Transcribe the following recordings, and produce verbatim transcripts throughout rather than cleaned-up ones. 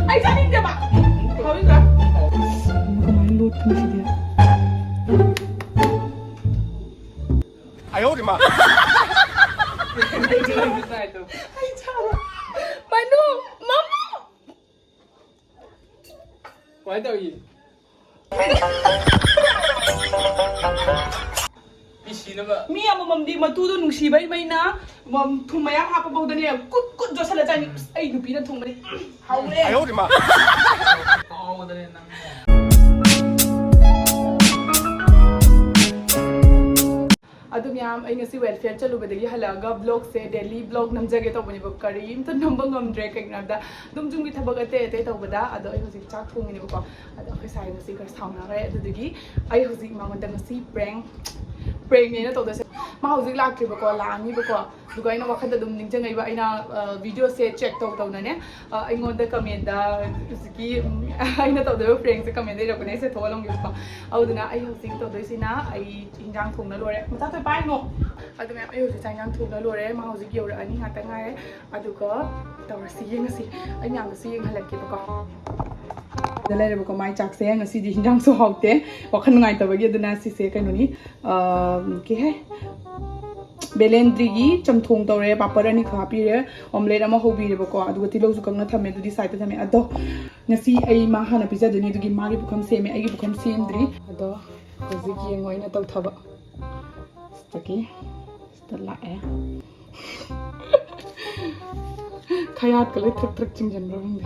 ꯑꯩ ꯆꯥꯅꯤꯡꯗꯦꯕ꯫ ꯍꯧꯖꯤꯛꯀ꯫ ꯀꯃꯥꯏꯅ ꯂꯣꯠꯀꯅꯤ ꯁꯤꯗꯤ? 哎呦我的妈！ ꯑꯩ ꯆꯥꯔꯣꯏ꯫ ꯃꯅꯨ, ꯃꯃꯥ꯫ ꯀꯃꯥꯏꯅ ꯇꯧꯔꯤ? ꯃꯤ ꯁꯤꯅꯕ꯫ ꯃꯤ ꯑꯃꯃꯝꯗꯤ ꯃꯇꯨꯗꯣ ꯅꯨꯡꯁꯤꯕꯩ ꯃꯩꯅ, ꯃꯝ-, ꯊꯨꯝ ꯃꯌꯥꯝ ꯍꯥꯞꯄꯐꯥꯎꯗꯅꯦ, ꯀꯨꯠ ꯀꯨꯠ ꯌꯣꯠꯁꯜꯂ ꯆꯥꯏꯅꯤ꯫ ꯑꯁ, ꯑꯩ ꯅꯨꯄꯤꯅ ꯊꯣꯡꯕꯅꯤ꯫ ꯍꯥꯎꯔꯦ꯫ 哎呦我的妈！ ꯑꯗꯨ ꯃꯌꯥꯝ, ꯑꯩ ꯉꯁꯤ welfare ꯆꯠꯂꯨꯕꯗꯒꯤ ꯍꯜꯂꯛꯑꯒ vlogꯁꯦ, daily vlog ꯅꯝꯖꯒꯦ ꯇꯧꯕꯅꯦꯕ, ꯀꯔꯤꯝꯇ ꯅꯝꯕ ꯉꯝꯗ꯭ꯔꯦ꯫ ꯀꯩꯒꯤꯅꯣ ꯍꯥꯏꯕꯗ ꯑꯗꯨꯝ ꯌꯨꯝꯒꯤ ꯊꯕꯛ ꯑꯇꯩ ꯑꯇꯩ ꯇꯧꯕꯗ꯫ ꯑꯗꯣ ꯑꯩ ꯍꯧꯖꯤꯛ ꯆꯥꯛ ꯊꯣꯡꯉꯤꯅꯦꯕꯀꯣ꯫ ꯑꯗꯣ ꯑꯩꯈꯣꯏ ꯁꯥꯏ ꯉꯁꯤ ꯈꯔ ꯁꯥꯎꯅꯈ꯭ꯔꯦ꯫ ꯑꯗꯨꯗꯨꯒꯤ ꯑꯩ ꯍꯧꯖꯤꯛ ꯃꯉꯣꯟꯗ ꯉꯁꯤ prank, prankꯅꯦꯅ ꯇꯧꯗꯣꯏꯁꯦ꯫ ꯃꯥ ꯍꯧꯖꯤꯛ ꯂꯥꯛꯇ꯭ꯔꯤꯕꯀꯣ, ꯂꯥꯛꯑꯅꯤꯕꯀꯣ꯫ ꯑꯗꯨꯒ ꯑꯩꯅ ꯋꯥꯈꯜꯗ ꯑꯗꯨꯝ ꯅꯤꯡꯁꯤꯡꯉꯛꯏꯕ, ꯑꯩꯅ, ꯑ, videoꯁꯦ check ꯇꯧ ꯇꯧꯅꯅꯦ, ꯑ, ꯑꯩꯉꯣꯟꯗ commentꯗ ꯍꯧꯖꯤꯛꯀꯤ, ꯎꯝ, ꯑꯩꯅ ꯇꯧꯗꯣꯏꯕ prankꯁꯦ commentꯗ ꯏꯔꯛꯄꯅꯦ꯫ ꯑꯩꯁꯦ ꯊꯣꯛꯍꯜꯂꯝꯒꯦꯕꯀꯣ꯫ ꯑꯗꯨꯗꯨꯅ ꯑꯩ ꯍꯧꯖꯤꯛ ꯇꯧꯗꯣꯏꯁꯤꯅ, ꯑꯩ ꯍꯤꯟꯖꯥꯡ ꯊꯣꯡꯅ ꯂꯣꯏꯔꯦ꯫ ꯃꯆꯥ ꯊꯣꯏ ꯄꯥꯏꯅꯣ꯫ ꯑꯗꯨ ꯃꯌꯥꯝ, ꯑꯩ ꯍꯧꯖꯤꯛ ꯆꯥꯛ ꯍꯤꯟꯖꯥꯡ ꯊꯣꯡꯅ ꯂꯣꯏꯔꯦ꯫ ꯃꯥ ꯍꯧꯖꯤꯛ ꯌꯧꯔꯛꯑꯅꯤ, ꯉꯥꯛꯇ ꯉꯥꯏꯔꯦ꯫ ꯑꯗꯨꯒ ꯇꯧꯔꯁꯤ, ꯌꯦꯡꯉꯁꯤ꯫ ꯑꯩ ꯃꯌꯥꯝꯗꯁꯨ ꯌꯦꯡꯍꯜꯂꯛꯀꯦꯕꯀꯣ꯫ ꯁꯤꯗ ꯂꯩꯔꯦꯕꯀꯣ ꯃꯥꯏ ꯆꯥꯛꯁꯦ꯫ ꯉꯁꯤꯗꯤ ꯍꯤꯟꯖꯥꯡꯁꯨ ꯍꯥꯎꯇꯦ, ꯋꯥꯈꯜ ꯅꯨꯡꯉꯥꯏꯇꯕꯒꯤ꯫ ꯑꯗꯨꯅ ꯁꯤꯁꯦ ꯀꯩꯅꯣꯅꯤ, ꯑ, ꯀꯩ ꯍꯥꯏ, ꯕꯦꯂꯦꯟꯗ꯭ꯔꯤꯒꯤ ꯆꯝꯊꯣꯡ ꯇꯧꯔꯦ, ꯄꯥꯄꯔ ꯑꯅꯤꯈꯛ ꯍꯥꯞꯄꯤꯔꯦ, omelette ꯑꯃ ꯍꯧꯕꯤꯔꯦꯕꯀꯣ, ꯑꯗꯨꯒ ꯇꯤꯜꯍꯧꯁꯨ ꯀꯪꯅ ꯊꯝꯃꯦ, ꯑꯗꯨꯗꯤ sideꯇ ꯊꯝꯃꯦ꯫ ꯑꯗꯣ ꯉꯁꯤ ꯑꯩ ꯃꯥ ꯍꯥꯟꯅ ꯄꯤꯖꯗꯣꯏꯅꯤ, ꯑꯗꯨꯒꯤ ꯃꯥꯒꯤ ꯄꯨꯈꯝ ꯁꯦꯝꯃꯦ, ꯑꯩꯒꯤ ꯄꯨꯈꯝ ꯁꯦꯝꯗ꯭ꯔꯤ꯫ ꯑꯗꯣ ꯍꯧꯖꯤꯛ ꯌꯦꯡꯉꯣ ꯑꯩꯅ ꯇꯧꯊꯕ꯫ ꯁꯤꯗꯒꯤ ꯁꯤꯗ ꯂꯥꯛꯑꯦ꯫ ꯈꯌꯥꯠꯀ ꯂꯣꯏ ꯊ꯭ꯔꯛ ꯊ꯭ꯔꯛ ꯆꯤꯡꯁꯤꯟꯕ꯭ꯔꯥ ꯈꯪꯗꯦ꯫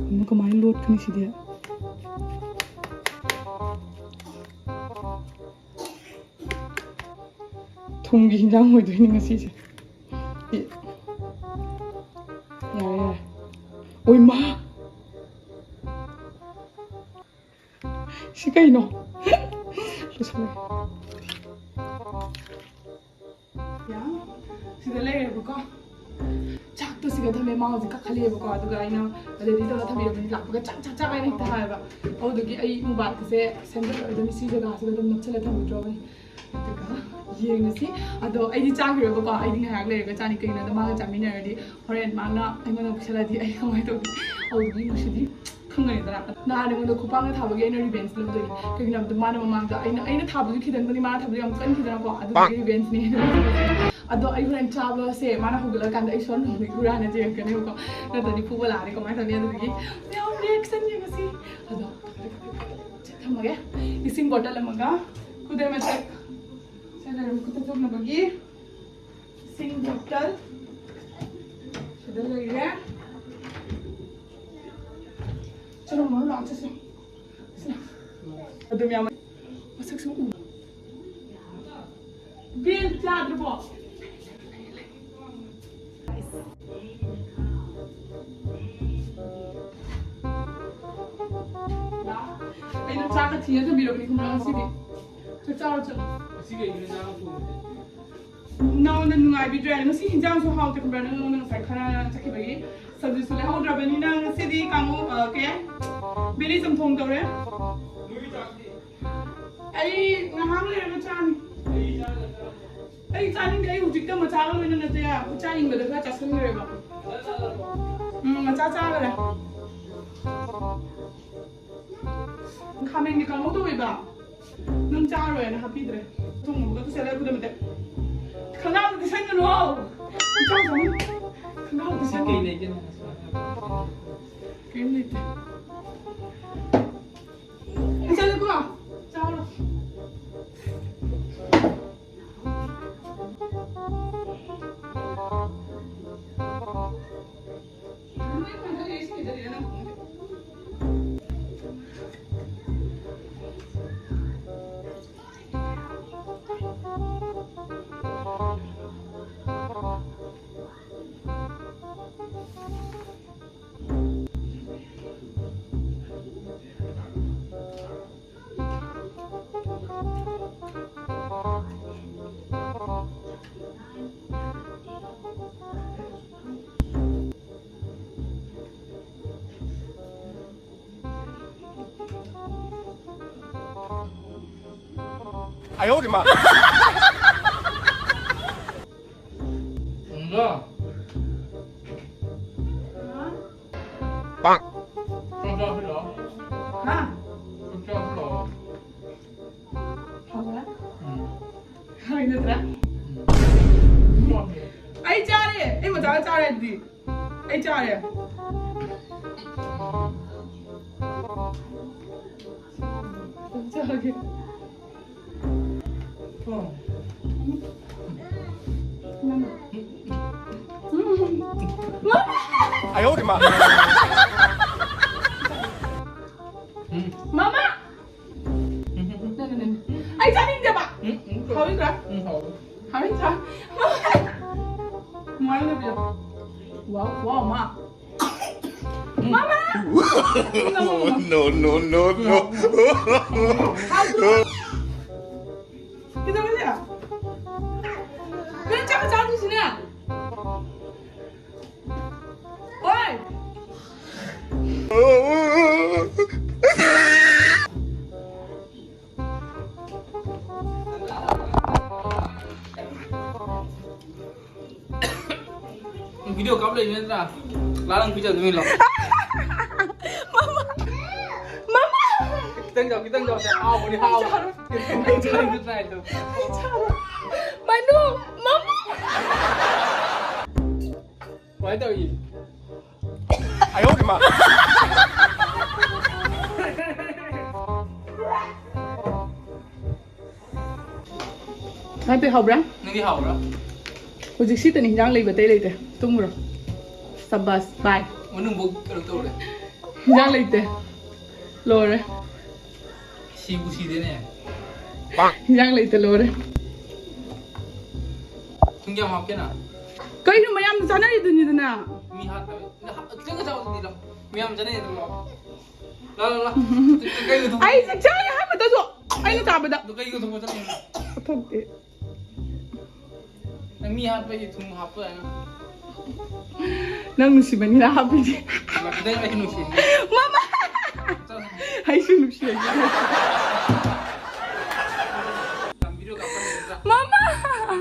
ꯑꯃꯨꯛ ꯀꯃꯥꯏꯅ ꯂꯣꯠꯀꯅꯤ ꯁꯤꯗꯤ? ꯊꯨꯝꯒꯤ ꯍꯤꯟꯖꯥꯡ ꯑꯣꯏꯗꯣꯏꯅꯤ ꯉꯁꯤꯁꯦ꯫ ꯁꯤ-, ꯌꯥꯔꯦ, ꯌꯥꯔꯦ꯫ ꯑꯣꯏ ꯃꯥ! ꯁꯤ ꯀꯩꯅꯣ? ꯂꯣꯏꯁꯜꯂꯒꯦ꯫ ꯌꯥ, ꯁꯤꯗ ꯂꯩꯔꯦꯕꯀꯣ꯫ ꯆꯥꯛꯇꯣ ꯁꯤꯗ ꯊꯝꯃꯦ, ꯃꯥ ꯍꯧꯖꯤꯛ ꯀꯥꯈꯠꯂꯛꯑꯦꯕꯀꯣ꯫ ꯑꯗꯨꯒ ꯑꯩꯅ ready ꯇꯧꯔ ꯊꯝꯕꯤꯔꯕꯅꯤ, ꯂꯥꯛꯄꯒ ꯆꯥꯛ, ꯆꯥꯛ, ꯆꯥꯛ ꯍꯥꯏꯅ ꯍꯦꯛꯇ ꯍꯥꯏꯌꯦꯕ꯫ ꯑꯗꯨꯗꯨꯒꯤ ꯑꯩ mobileꯒꯁꯦ ꯁꯦꯝꯖꯤꯜꯂꯔꯣꯏꯗꯕꯅꯤ, ꯁꯤ ꯖꯒꯥꯁꯤꯗ ꯑꯗꯨꯝ ꯅꯞꯁꯤꯜꯂ ꯊꯝꯕꯤꯗ꯭ꯔꯕꯅꯤ꯫ ꯑꯗꯨꯒ ꯌꯦꯡꯉꯁꯤ꯫ ꯑꯗꯣ ꯑꯩꯗꯤ ꯆꯥꯈꯤꯔꯣꯏꯕꯀꯣ, ꯑꯩꯗꯤ ꯉꯥꯏꯍꯥꯛ ꯂꯩꯔꯒ ꯆꯥꯅꯤ꯫ ꯀꯩꯒꯤꯅꯣꯗ ꯃꯥꯒ ꯆꯥꯃꯤꯟꯅꯔꯗꯤ ꯍꯣꯔꯦꯟ ꯃꯥꯅ ꯑꯩꯉꯣꯟꯗ ꯑꯃꯨꯛ ꯄꯤꯁꯜꯂꯗꯤ ꯑꯩ ꯀꯃꯥꯏꯅ ꯇꯧꯅꯤ? ꯍꯧꯖꯤꯛꯀꯤ ꯅꯨꯡꯁꯤꯗꯤ ꯈꯪꯒꯅꯤꯗꯅ꯫ ꯅꯍꯥꯟ ꯑꯩꯉꯣꯟꯗ ꯈꯨꯄꯥꯛꯅ ꯊꯥꯕꯒꯤ ꯑꯩꯅ revenge ꯂꯧꯗꯣꯏꯅꯤ꯫ ꯀꯩꯒꯤꯅꯣ ꯍꯥꯏꯕꯗ ꯃꯥꯅ ꯃꯃꯥꯡꯗ ꯑꯩꯅ, ꯑꯩꯅ ꯊꯥꯕꯗꯨ ꯈꯤꯇꯪꯗꯅꯤ, ꯃꯥꯅ ꯊꯥꯕꯗꯨ ꯌꯥꯝ ꯀꯟꯈꯤꯗꯅꯀꯣ, ꯑꯗꯨꯗꯨꯒꯤ revengeꯅꯦ꯫ ꯑꯗꯣ ꯑꯩ ꯍꯣꯔꯦꯟ ꯆꯥꯕꯁꯦ ꯃꯥꯅ ꯍꯧꯒꯠꯂꯀꯥꯟꯗ ꯑꯩ ꯁꯣꯟ ꯅꯣꯡꯃꯩ ꯍꯨꯔꯥꯅ ꯆꯦꯟꯀꯅꯦꯕꯀꯣ, ꯅꯠꯇ꯭ꯔꯗꯤ ꯐꯨꯕ ꯂꯥꯛꯑꯗꯤ ꯀꯃꯥꯏꯅ ꯇꯧꯅꯤ? ꯑꯗꯨꯗꯨꯒꯤ ꯃꯌꯥꯝ reaction ꯌꯦꯡꯉꯁꯤ꯫ ꯑꯗꯣ ꯊꯝꯃꯒꯦ꯫ ꯏꯁꯤꯡ bottle ꯑꯃꯒ ꯈꯨꯗꯩ ꯃꯊꯛ, ꯁꯦ ꯂꯩꯔꯝ ꯈꯨꯠꯇ ꯆꯣꯠꯅꯕꯒꯤ ꯏꯁꯤꯡ bottle ꯁꯤꯗ ꯂꯩꯔꯦ꯫ ꯆꯠꯂꯣ, ꯃꯔꯨ ꯂꯥꯛꯑꯣ, ꯆꯠꯁꯦ꯫ ꯁꯤꯗ꯫ ꯑꯗꯨꯝ ꯌꯥꯝ ꯃꯁꯛꯁꯨ ꯎ꯫ ꯕꯦꯜ ꯆꯥꯗ꯭ꯔꯕꯣ? ꯑꯩꯅ ꯆꯥꯛꯀ ꯊꯤꯔ ꯊꯝꯕꯤꯔꯕꯅꯤ ꯈꯪꯕ꯭ꯔꯥ ꯉꯁꯤꯗꯤ? ꯆꯥꯛ ꯆꯥꯔꯣ ꯆꯠꯂꯣ꯫ ꯉꯁꯤ ꯀꯩꯒꯤꯅꯣ ꯆꯥꯛ ꯊꯣꯡꯕꯁꯦ? ꯅꯉꯣꯟꯗ ꯅꯨꯡꯉꯥꯏꯕꯤꯗ꯭ꯔꯦ꯫ ꯉꯁꯤ ꯍꯤꯟꯖꯥꯡꯁꯨ ꯍꯥꯎꯇꯦ ꯈꯪꯕ꯭ꯔꯥ? ꯅꯪ, ꯅꯪ ꯉꯁꯥꯏ ꯈꯔ ꯆꯠꯈꯤꯕꯒꯤ ꯁꯕꯖꯤꯁꯨ ꯂꯩꯍꯧꯗ꯭ꯔꯕꯅꯤꯅ ꯉꯁꯤꯗꯤ ꯀꯥꯡꯉꯧ, ꯑ, ꯀꯩ ꯍꯥꯏ? ꯕꯦꯂꯤ ꯆꯝꯊꯣꯡ ꯇꯧꯔꯦ꯫ ꯑꯩ ꯉꯥꯏꯍꯥꯛ ꯂꯩꯔꯒ ꯆꯥꯅꯤ꯫ ꯑꯩ ꯆꯥꯅꯤꯡꯗꯦ꯫ ꯑꯩ ꯍꯧꯖꯤꯛꯇ ꯃꯆꯥꯒ ꯂꯣꯏꯅꯅ ꯆꯥ-, ꯆꯥꯅꯤꯡꯕꯗ ꯈꯔ ꯆꯥꯁꯤꯟꯈ꯭ꯔꯦꯕ꯫ ꯎꯝ, ꯃꯆꯥ ꯆꯥꯈ꯭ꯔꯦ꯫ ꯈꯥꯃꯦꯟꯒꯤ ꯀꯥꯡꯍꯧ ꯇꯧꯋꯦꯕ꯫ ꯅꯪ ꯆꯥꯔꯣꯏꯅ ꯍꯥꯞꯄꯤꯗ꯭ꯔꯦ꯫ ꯊꯣꯡꯉꯒ ꯇꯨꯁꯜꯂꯦ ꯈꯨꯗꯝ ꯃꯇꯦꯛ꯫ ꯈꯪꯒꯥꯎꯗ ꯇꯨꯁꯟꯒꯅꯨ꯫ ꯏꯆꯥꯎ ꯆꯥꯎꯅ꯫ ꯈꯪꯒꯥꯎꯗ ꯇꯨꯁꯟꯒꯅꯨ꯫ ꯀꯩ ꯂꯩꯒꯦ ꯅꯪ? ꯀꯩꯝ ꯂꯩꯇꯦ꯫ ꯆꯠꯂꯨꯀꯣ꯫ ꯆꯥꯔꯣ꯫ 哎呦我的妈！ ꯎꯝꯗꯣ꯫ ꯄꯥꯛ꯫ ꯆꯥꯛ ꯆꯥꯁꯤ ꯂꯥꯛꯑꯣ꯫ ꯍꯥ? ꯆꯥꯛ ꯆꯥꯁꯤ ꯂꯥꯛꯑꯣ꯫ ꯍꯥꯎꯕ꯭ꯔꯥ? ꯎꯝ꯫ ꯍꯥꯎꯏ ꯅꯠꯇ꯭ꯔꯥ? ꯎꯝ꯫ ꯑꯩ ꯆꯥꯔꯦ꯫ ꯑꯩ ꯃꯆꯥꯒ ꯆꯥꯔꯦ ꯑꯗꯨꯗꯤ꯫ ꯑꯩ ꯆꯥꯔꯦ꯫ ꯆꯥꯒꯦ꯫ ꯎꯝ꯫ ꯃꯃꯥ! 哎呦我的妈！ ꯎꯝ꯫ ꯃꯃꯥ! ꯎꯝ꯫ ꯅꯪ, ꯅꯪ, ꯅꯪ꯫ ꯑꯩ ꯆꯥꯅꯤꯡꯗꯦꯕ! ꯎꯝ, ꯎꯝ꯫ ꯍꯥꯎꯏꯗ꯭ꯔꯥ? ꯎꯝ, ꯍꯥꯎꯏ꯫ ꯍꯥꯎꯏꯗ꯭ꯔꯥ? ꯃꯃꯥ! ꯋꯥꯎ, ꯋꯥꯎ, ꯃꯥ꯫ ꯃꯃꯥ! No, no, no, no. ꯀꯩꯗꯧꯔꯒꯦ? ꯅꯪ ꯆꯥꯛ ꯆꯥꯗ꯭ꯔꯤꯁꯤꯅꯦ? ꯍꯣꯏ꯫ ꯚꯤꯗꯤꯑꯣ ꯀꯥꯞ ꯂꯩꯕ ꯅꯠꯇ꯭ꯔꯥ? ꯂꯥꯛꯑ ꯅꯪ ꯄꯤꯖꯗꯣꯏꯅꯤ, ꯂꯥꯛꯑꯣ꯫ ꯃꯃꯥ! ꯃꯃꯥ! ꯈꯤꯇꯪ ꯆꯥꯎ, ꯈꯤꯇꯪ ꯆꯥꯎ, ꯁꯦ ꯍꯥꯎꯕꯅꯤ, ꯍꯥꯎꯕꯅꯤ꯫ ꯑꯩ ꯆꯥꯔꯣꯏ꯫ ꯈꯤꯇꯪ ꯆꯥꯎ꯫ ꯑꯩ ꯆꯥꯔꯣꯏ꯫ ꯃꯅꯨ! ꯃꯃꯥ! ꯀꯃꯥꯏꯅ ꯇꯧꯔꯤ? 哎呦我的妈！ ꯅꯠꯇꯦ, ꯍꯥꯎꯕ꯭ꯔꯥ? ꯅꯪꯗꯤ ꯍꯥꯎꯕ꯭ꯔꯥ? ꯍꯧꯖꯤꯛ ꯁꯤꯇꯅꯤ ꯍꯤꯟꯖꯥꯡ ꯂꯩꯕ, ꯑꯇꯩ ꯂꯩꯇꯦ꯫ ꯇꯨꯝꯃꯨꯔꯣ꯫ ꯁꯕꯥꯁ, ꯕꯥꯏ꯫ ꯃꯅꯨꯡꯕꯨꯛ ꯀꯩꯅꯣ ꯇꯧꯔꯦ꯫ ꯍꯤꯟꯖꯥꯡ ꯂꯩꯇꯦ꯫ ꯂꯣꯏꯔꯦ꯫ ꯁꯤꯕꯨ ꯁꯤꯗꯦꯅꯦ꯫ ꯍꯤꯟꯖꯥꯡ ꯂꯩꯇꯦ, ꯂꯣꯏꯔꯦ꯫ ꯊꯨꯝ ꯀꯌꯥꯝ ꯍꯥꯞꯀꯦ ꯅꯪ? ꯀꯩꯅꯣ ꯃꯌꯥꯝꯅ ꯆꯥꯅꯔꯤꯗꯨꯅꯤꯗꯅ꯫ ꯃꯤ ꯍꯥꯠꯇꯕ꯫ ꯈꯤꯇꯪꯒ ꯆꯥꯎ ꯑꯗꯨꯗꯤ ꯂꯥꯎ꯫ ꯃꯌꯥꯝ ꯆꯥꯅꯩ ꯑꯗꯨꯝ ꯂꯥꯎ꯫ ꯂꯥꯎ, ꯂꯥꯎ, ꯂꯥꯎ꯫ ꯀꯩꯒ ꯊꯨꯝ-, ꯑꯩ ꯆꯥꯛ ꯆꯥꯔꯦ ꯍꯥꯏꯕꯗꯁꯨ ꯑꯩꯅ ꯆꯥꯕꯗ꯫ ꯑꯗꯨ ꯀꯩꯒ ꯊꯨꯝ ꯆꯠꯂꯤꯅꯣ? ꯊꯣꯛꯇꯦ꯫ ꯅꯪ ꯃꯤ ꯍꯥꯠꯄꯒꯤ ꯊꯨꯝ ꯍꯥꯞꯄ ꯍꯥꯏꯅ꯫ ꯅꯪ ꯅꯨꯡꯁꯤꯕꯅꯤꯅ ꯍꯥꯞꯄꯤꯅꯦ꯫ ꯈꯤꯇꯪ ꯑꯩꯁꯨ ꯅꯨꯡꯁꯤꯅꯦ꯫ ꯃꯃꯥ! ꯆꯠꯂꯣ꯫ ꯑꯩꯁꯨ ꯅꯨꯡꯁꯤꯌꯦ꯫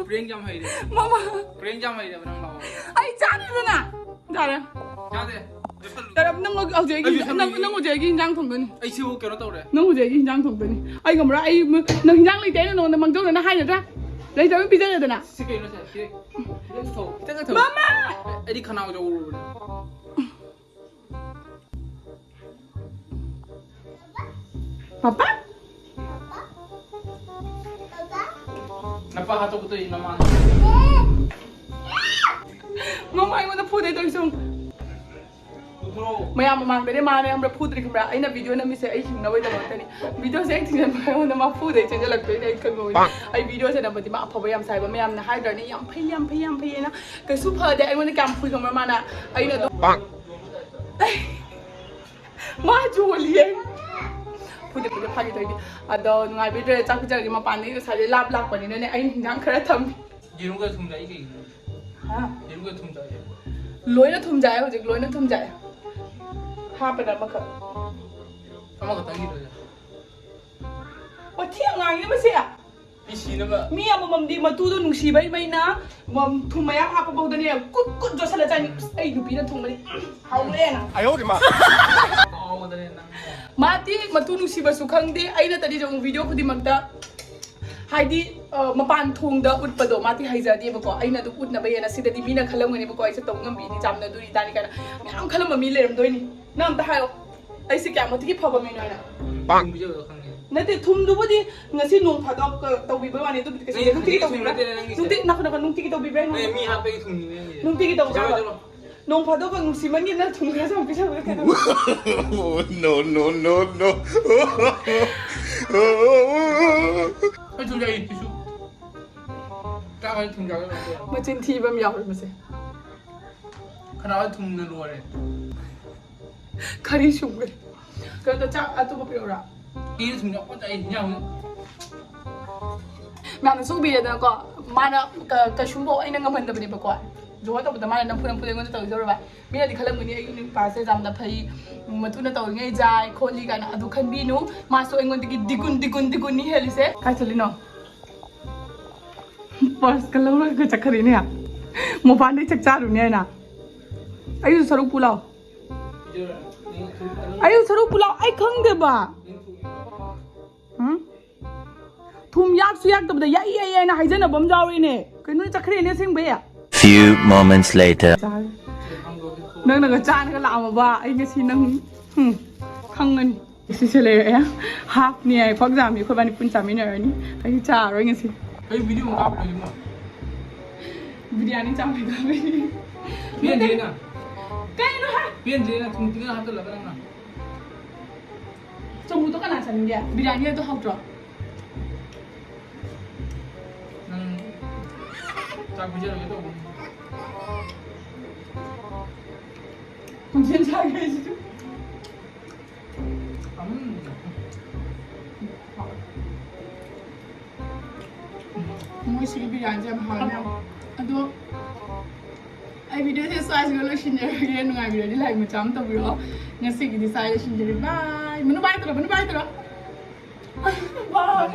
ꯄ꯭ꯔꯦꯡ ꯌꯥꯝ ꯍꯩꯔꯦ꯫ ꯃꯃꯥ꯫ ꯄ꯭ꯔꯦꯡ ꯌꯥꯝ ꯍꯩꯔꯦꯕ ꯅꯪ ꯂꯥꯛꯑꯣ꯫ ꯑꯩ ꯆꯥꯅꯤꯗꯅ꯫ ꯌꯥꯔꯦ꯫ ꯌꯥꯗꯦ꯫ ꯆꯠꯂꯨ꯫ ꯇꯔꯞ ꯅꯪ ꯍꯧꯖꯤꯛ ꯑꯩꯒꯤ ꯑꯩꯁꯨ ꯏꯟꯖꯥꯡ-, ꯅꯪ, ꯁꯝꯃꯤꯒꯦ꯫ ꯅꯪ ꯍꯧꯖꯤꯛ ꯑꯩꯒꯤ ꯏꯟꯖꯥꯡ ꯊꯣꯡꯗꯣꯏꯅꯤ꯫ ꯑꯩꯁꯤꯕꯨ ꯀꯩꯅꯣ ꯇꯧꯔꯦ꯫ ꯅꯪ ꯍꯧꯖꯤꯛ ꯑꯩꯒꯤ ꯏꯟꯖꯥꯡ ꯊꯣꯡꯗꯣꯏꯅꯤ꯫ ꯑꯩ ꯉꯝꯃꯔꯣꯏ꯫ ꯑꯩ ꯃ-, ꯅꯪ ꯏꯟꯖꯥꯡ ꯂꯩꯇꯦ ꯍꯥꯏꯅ ꯅꯪꯉꯣꯟꯗ ꯃꯥꯡꯖꯧꯅꯅ ꯍꯥꯏꯒꯗ꯭ꯔꯥ? ꯂꯩꯇꯕ ꯄꯤꯖꯔꯦꯗꯅ꯫ ꯁꯤ ꯀꯩꯅꯣ ꯁꯦ? ꯁꯤ ꯈꯤꯇꯪ ꯆꯠꯊꯧ꯫ ꯃꯃꯥ! ꯑꯩꯗꯤ ꯈꯅꯥꯎ ꯌꯧꯔꯨꯕꯅꯦ꯫ ꯄꯥꯄꯥ? ꯅꯄꯥ ꯍꯥꯠꯇꯣꯛꯀꯗꯣꯏ ꯅꯃꯥꯡ꯫ ꯃꯃꯥ ꯑꯩꯉꯣꯟꯗ ꯐꯨꯗꯦ ꯇꯧꯔꯤꯁꯦ ꯌꯦꯡꯉꯨ꯫ ꯄꯨꯊꯣꯔꯛꯑꯣ꯫ ꯃꯌꯥꯝ ꯃꯃꯥꯡꯗꯅꯦ ꯃꯥꯅ ꯈꯪꯕ꯭ꯔꯥ ꯐꯨꯗ꯭ꯔꯤ ꯈꯪꯕ꯭ꯔꯥ? ꯑꯩꯅ video ꯅꯝꯃꯤꯁꯦ ꯑꯩ ꯍꯤꯡꯅꯕꯒꯤꯗꯃꯛꯇꯅꯤ꯫ Videoꯁꯦ ꯑꯩ ꯊꯤꯡꯖꯤꯟꯕ ꯑꯩꯉꯣꯟꯗ ꯃꯥ ꯐꯨꯗꯦ ꯆꯦꯟꯖꯜꯂꯛꯇꯣꯏꯅꯦ ꯑꯩ ꯈꯪꯉꯧꯋꯤ꯫ ꯑꯩ videoꯁꯦ ꯅꯝꯕꯗꯤ ꯃꯥ ꯑꯐꯕ ꯌꯥꯝ ꯁꯥꯏꯕ ꯃꯌꯥꯝꯅ ꯍꯥꯏꯗ꯭ꯔꯅꯦ ꯌꯥꯝ ꯐꯩ ꯌꯥꯝ ꯐꯩ ꯌꯥꯝ ꯐꯩꯌꯦꯅ꯫ ꯀꯩꯁꯨ ꯐꯗꯦ ꯑꯩꯉꯣꯟꯗ ꯀꯌꯥꯝ ꯐꯨꯏ ꯈꯪꯕ꯭ꯔꯥ ꯃꯥꯅ? ꯑꯩꯅ ꯑꯗꯨꯝ ꯃꯥ ꯆꯣꯜꯂꯤꯌꯦ꯫ ꯐꯨꯗꯦ ꯐꯨꯗꯦ ꯐꯥꯒꯤ ꯇꯧꯔꯤꯅꯦ꯫ ꯑꯗꯣ ꯅꯨꯡꯉꯥꯏꯕꯤꯗ꯭ꯔꯦ ꯆꯥꯛ ꯄꯤꯖꯔꯒꯦ ꯃꯄꯥꯟꯗꯒꯤ ꯉꯁꯥꯏꯗꯩ ꯂꯥꯞ ꯂꯥꯛꯄꯅꯤꯅꯅꯦ ꯑꯩꯅ ꯍꯤꯟꯖꯥꯡ ꯈꯔ ꯊꯝꯃꯤ꯫ ꯌꯦꯔꯨꯝꯒ ꯊꯨꯝ ꯆꯥꯏ ꯀꯩꯒꯤꯅꯣ? ꯍꯥ? ꯌꯦꯔꯨꯝꯒ ꯊꯨꯝ ꯆꯥꯏ꯫ ꯂꯣꯏꯅ ꯊꯨꯝ ꯆꯥꯏ ꯍꯧꯖꯤꯛ ꯂꯣꯏꯅ ꯊꯨꯝ ꯆꯥꯏ꯫ ꯍꯥꯞꯄꯗ ꯑꯃꯈꯛ꯫ ꯑꯃꯈꯛꯇꯪꯒꯤ ꯂꯣꯏꯔꯦ꯫ ꯋꯥꯊꯤ ꯌꯥꯝ ꯉꯥꯡꯉꯦ ꯃꯁꯦ꯫ ꯃꯤ ꯁꯤꯅꯕ꯫ ꯃꯤ ꯑꯃꯃꯝꯗꯤ ꯃꯇꯨꯗꯣ ꯅꯨꯡꯁꯤꯕꯩ ꯃꯩꯅ ꯃ-, ꯊꯨꯝ ꯃꯌꯥꯝ ꯍꯥꯞꯄ ꯐꯥꯎꯗꯅꯦ ꯀꯨꯠ ꯀꯨꯠ ꯌꯣꯠꯁꯜꯂ ꯆꯥꯏꯅꯤ꯫ ꯑꯁ, ꯑꯩ ꯅꯨꯄꯤꯅ ꯊꯣꯡꯕꯗꯤ ꯍꯥꯎꯔꯦꯅ꯫ ꯍꯥꯎꯗ꯭ꯔꯦ ꯅꯪ꯫ ꯃꯥꯗꯤ ꯃꯇꯨ ꯅꯨꯡꯁꯤꯕꯁꯨ ꯈꯪꯗꯦ꯫ ꯑꯩꯅ ꯇꯗꯤ ꯌꯦꯡꯉꯨ video ꯈꯨꯗꯤꯡꯃꯛꯇ ꯍꯥꯏꯗꯤ, ꯑ, ꯃꯄꯥꯟ ꯊꯣꯡꯗ ꯎꯠꯄꯗꯣ ꯃꯥꯗꯤ ꯍꯩꯖꯗꯦꯕꯀꯣ꯫ ꯑꯩꯅ ꯑꯗꯨꯝ ꯎꯠꯅꯕ ꯍꯦꯟꯅ ꯁꯤꯗꯗꯤ ꯃꯤꯅ ꯈꯜꯂꯝꯒꯅꯦꯕꯀꯣ ꯑꯩꯁꯦ ꯇꯧ ꯉꯝꯕꯤꯅꯤ ꯆꯥꯝꯅꯗꯣꯔꯤ ꯇꯥꯅꯤ ꯀꯥꯏꯅ ꯃꯌꯥꯝ ꯈꯜꯂꯝꯕ ꯃꯤ ꯂꯩꯔꯝꯗꯣꯏꯅꯤ꯫ ꯅꯪ ꯑꯝꯇ ꯍꯥꯏꯌꯣ꯫ ꯑꯩꯁꯦ ꯀꯌꯥꯃꯨꯛꯇꯤꯒꯤ ꯐꯕ ꯃꯤꯅꯣ ꯍꯥꯏꯅ꯫ ꯄꯥꯡ꯫ ꯊꯨꯝ ꯄꯤꯖꯕꯗꯣ ꯈꯪꯉꯦ꯫ ꯅꯠꯇꯦ, ꯊꯨꯝꯗꯨꯕꯨꯗꯤ ꯉꯁꯤ ꯅꯣꯡ ꯐꯥꯗꯣꯛ ꯇꯧꯕꯤꯕ ꯋꯥꯅꯤ, ꯑꯗꯨꯕꯨꯗꯤ ꯀꯩꯁꯨ ꯅꯪꯒꯤ ꯅꯨꯡꯇꯤꯒꯤ ꯊꯨꯝ ꯇꯧꯕꯤꯕ꯭ꯔꯥ? ꯅꯠꯇꯦ, ꯅꯪꯒꯤꯁꯦ꯫ ꯅꯨꯡꯇꯤ-, ꯅꯈꯣ, ꯅꯈꯣ, ꯅꯨꯡꯇꯤꯒꯤ ꯇꯧꯕꯤꯕ꯭ꯔꯥ? ꯅꯪ ꯃꯤ ꯍꯥꯠꯄꯒꯤ ꯊꯨꯝꯅꯤꯅꯦ ꯅꯪꯒꯤꯁꯦ꯫ ꯅꯨꯡꯇꯤꯒꯤ ꯇꯧꯕ꯭ꯔꯥ? ꯆꯠꯂꯣ, ꯆꯠꯂꯣ꯫ ꯅꯣꯡ ꯐꯥꯗꯣꯛꯀ ꯅꯨꯡꯁꯤꯃꯟꯒꯤꯗꯅ ꯊꯨꯝ ꯈꯔ ꯆꯥꯎ ꯄꯤꯖꯕꯗ ꯀꯩꯗꯧꯕ? No, no, no, no. ꯑꯩ ꯊꯨꯝ ꯆꯥꯏ, ꯇꯤꯁꯨ꯫ ꯆꯥꯛ ꯑꯩ ꯊꯨꯝ ꯆꯥꯒꯦ ꯇꯧꯔꯛꯇꯦ꯫ ꯃꯆꯤꯟ ꯊꯤꯕ ꯑꯃ ꯌꯥꯎꯔꯦ ꯃꯁꯦ꯫ ꯈꯅꯥꯎ ꯊꯨꯝꯅ ꯂꯣꯏꯔꯦ꯫ ꯈꯔꯤ ꯁꯨꯡꯒꯦ꯫ ꯀꯩꯅꯣ ꯆꯥꯛ ꯑꯇꯣꯞꯄ ꯄꯤꯔꯛꯎꯔꯥ? ꯏ ꯊꯨꯝ ꯌꯥꯎꯕ ꯆꯥꯏ, ꯏꯟꯖꯥꯡ꯫ ꯃꯌꯥꯝꯅ ꯁꯨꯕꯤꯔꯦꯗꯅꯀꯣ꯫ ꯃꯥꯅ ꯀ-, ꯀꯩꯁꯨꯝꯐꯥꯎ ꯑꯩꯅ ꯉꯝꯍꯟꯗꯕꯅꯦꯕꯀꯣ꯫ ꯖꯣꯍꯔ ꯇꯧꯕꯗ ꯃꯥꯅ ꯅꯝꯐꯨ ꯅꯝꯐꯨꯗ ꯑꯩꯉꯣꯟꯗ ꯇꯧꯖꯧꯔꯕ꯫ ꯃꯤꯅꯗꯤ ꯈꯜꯂꯝꯒꯅꯤ ꯑꯩꯒꯤ ꯅꯨꯄꯥꯁꯦ ꯌꯥꯝꯅ ꯐꯩ, ꯃꯇꯨꯅ ꯇꯧꯔꯤꯉꯩ ꯖꯥꯏ ꯈꯣꯠꯂꯤ ꯀꯥꯏꯅ꯫ ꯑꯗꯨ ꯈꯟꯕꯤꯅꯨ꯫ ꯃꯥꯁꯨ ꯑꯩꯉꯣꯟꯗꯒꯤ ꯗꯤꯒꯨꯟ, ꯗꯤꯒꯨꯟ, ꯗꯤꯒꯨꯟꯅꯤ ꯍꯦꯜꯂꯤꯁꯦ꯫ ꯀꯥꯏ ꯆꯠꯂꯤꯅꯣ? ꯄꯔꯁꯀ ꯂꯧꯔꯒ ꯆꯠꯈ꯭ꯔꯤꯅꯦ꯫ ꯃꯄꯥꯟꯗꯩ ꯆꯥꯛ ꯆꯥꯔꯨꯅꯦ ꯍꯥꯏꯅ꯫ ꯑꯩꯁꯨ ꯁꯔꯨꯛ ꯄꯨ ꯂꯥꯎ꯫ ꯑꯩꯁꯨ ꯁꯔꯨꯛ ꯄꯨ ꯂꯥꯎ꯫ ꯑꯩ ꯈꯪꯗꯦꯕ꯫ ꯎꯝ? ꯊꯨꯝ ꯌꯥꯛꯁꯨ ꯌꯥꯛꯇꯕꯗ ꯌꯥꯛꯏ ꯌꯥꯛꯏ ꯍꯥꯏꯅ ꯍꯥꯏꯖꯅꯕ ꯑꯃ ꯌꯥꯎꯔꯤꯅꯦ꯫ ꯀꯩꯅꯣ, ꯆꯠꯈ꯭ꯔꯦꯅꯦ ꯑꯁꯦꯡꯕꯩ꯫ Few moments later. ꯅꯪꯅꯒ ꯆꯥꯅꯒ ꯂꯥꯛꯑꯝꯃꯕ ꯑꯩ ꯉꯁꯤ ꯅꯪ, ꯎꯝ, ꯈꯪꯒꯅꯤ꯫ ꯁꯤꯁꯦ ꯂꯩꯔꯛꯑꯦ꯫ ꯍꯥꯞꯅꯤ ꯍꯥꯏ, ꯄꯥꯛ ꯆꯥꯝꯃꯤ ꯑꯩꯈꯣꯏ ꯕꯥꯅꯤ ꯄꯨꯟ ꯆꯥꯃꯤꯟꯅꯔꯅꯤ꯫ ꯑꯩ ꯆꯥꯔꯔꯣꯏ ꯉꯁꯤ꯫ ꯑꯩ ꯚꯤꯗꯤꯑꯣ ꯑꯃ ꯀꯥꯞꯄ ꯂꯣꯏꯔꯦ ꯏꯕꯨꯡꯉꯣ꯫ ꯕꯤꯔꯌꯥꯅꯤ ꯆꯥꯝꯃꯤ ꯀꯥꯞꯄꯤ꯫ ꯄꯦꯟꯗ꯭ꯔꯦꯅ꯫ ꯀꯩꯅꯣ ꯍꯥꯏ? ꯄꯦꯟꯗ꯭ꯔꯦꯅ ꯊꯨꯝ ꯈꯤꯇꯪ ꯍꯥꯞꯆꯜꯂꯒ ꯅꯪꯅ꯫ ꯆꯝꯐꯨꯠꯇꯣ ꯀꯅꯥ ꯆꯥꯅꯤꯡꯒꯦ? ꯕꯤꯔꯌꯥꯅꯤ ꯑꯗꯨ ꯍꯥꯎꯇ꯭ꯔꯣ? ꯅꯪ ꯆꯥꯛ ꯄꯤꯖꯔꯒꯦ ꯇꯧꯕꯅꯤ꯫ ꯈꯣꯟꯖꯦꯜ ꯁꯥꯒꯦ ꯍꯥꯏꯁꯤꯁꯨ꯫ ꯎꯝ꯫ ꯃꯣꯏꯁꯤꯒꯤ ꯕꯤꯔꯌꯥꯅꯤꯁꯦ ꯌꯥꯝ ꯍꯥꯎꯋꯦ ꯃꯌꯥꯝ꯫ ꯑꯗꯣ ꯑꯩ ꯚꯤꯗꯤꯑꯣꯁꯦ ꯁ꯭ꯋꯥꯏꯁꯤꯒ ꯂꯣꯏꯁꯤꯟꯖꯔꯒꯦ꯫ ꯅꯨꯡꯉꯥꯏꯕꯤꯔꯗꯤ ꯂꯥꯏꯛ ꯃꯆꯥ ꯑꯃ ꯇꯧꯕꯤꯔꯣ꯫ ꯉꯁꯤꯒꯤꯗꯤ ꯁ꯭ꯋꯥꯏ ꯂꯣꯏꯁꯤꯟꯖꯔꯦ꯫ ꯕꯥꯏ꯫ ꯃꯅꯨꯡ ꯄꯥꯏ ꯇꯧꯔꯣ, ꯃꯅꯨꯡ ꯄꯥꯏ ꯇꯧꯔꯣ꯫ ꯕꯥꯏ꯫